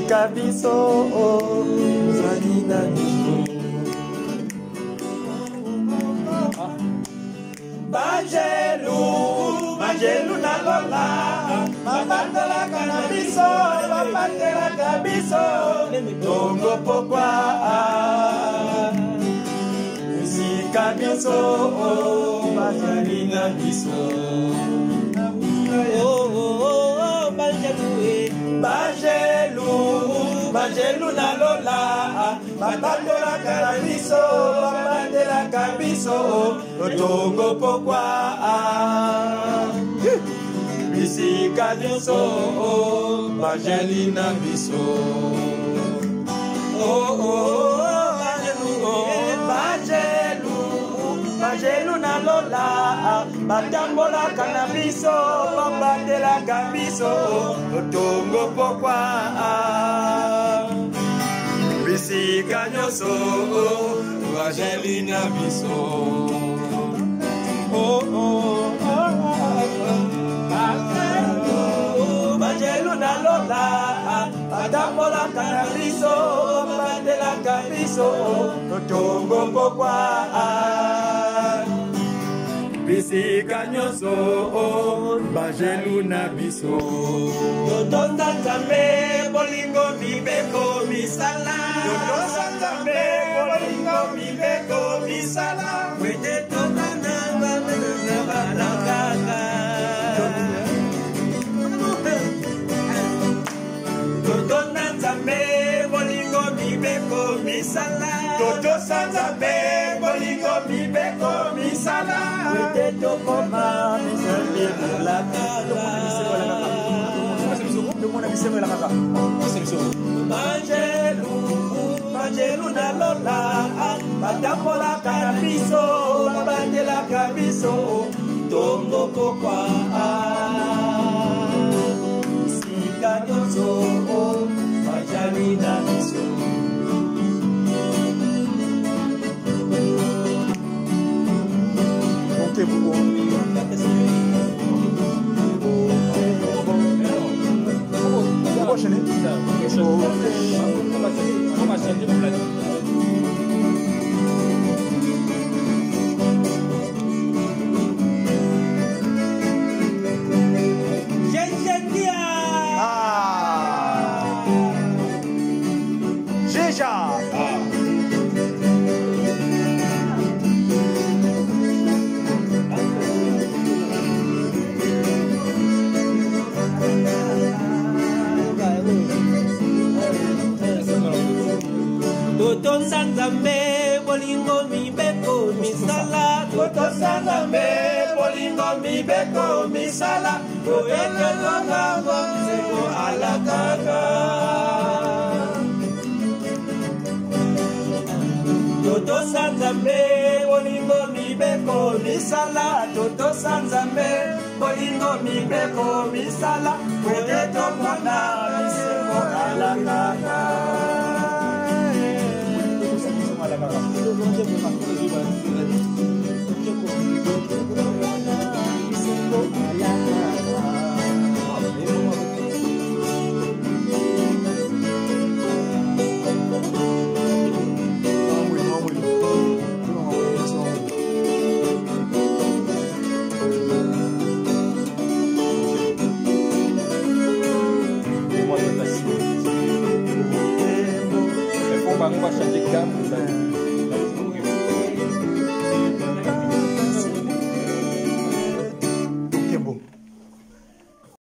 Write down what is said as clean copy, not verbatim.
Bisika biso ozali na biso. Banjelu, banjelu na lola, babatelaka na biso, babatelaka biso, tongo pokwa. Bisika biso, bazali na biso. Oh, oh, oh, banjelu, eh. Banjelu, banjelu na lola, babatelaka na biso, babatelaka biso, tongo pokwa. Bisika nyonso, banjeli na biso. Oh, oh, banjelu, oh, banjelu, banjelu na lola, batambolaka na biso, babatelaka biso, tongo pokwa. Bisika nyonso, banjeli na biso. Oh, oh, oh, oh. Banjelu na lola, batambolaka na biso, babatelaka biso, tongo pokwa. Bisika nyonso, banjelu na biso. Totonda Nzambe, bolingo mibeko misala. Totonda Nzambe, bolingo mibeko misala. Wete totana na balakaka. Totonda Nzambe, bolingo mibeko misala. Totosa Nzambe, bolingo mibeko misala. Wete tokoma misala balakaka. Banjelu, banjelu na lola, batambolaka na biso, babatelaka biso, tongo pokwa. Bisika nyonso, bajali na biso. On va changer pour la Jejetia. Ah. Jeja. Totonda Nzambe, bolingo mibeko misala. Totosa Nzambe, bolingo mibeko misala. Toyekelongango nzembo alakaka. Totosa Nzambe, bolingo mibeko misala. Totosa Nzambe, bolingo mibeko misala. Wete tomona bisengo alakaka. On va changer gamme.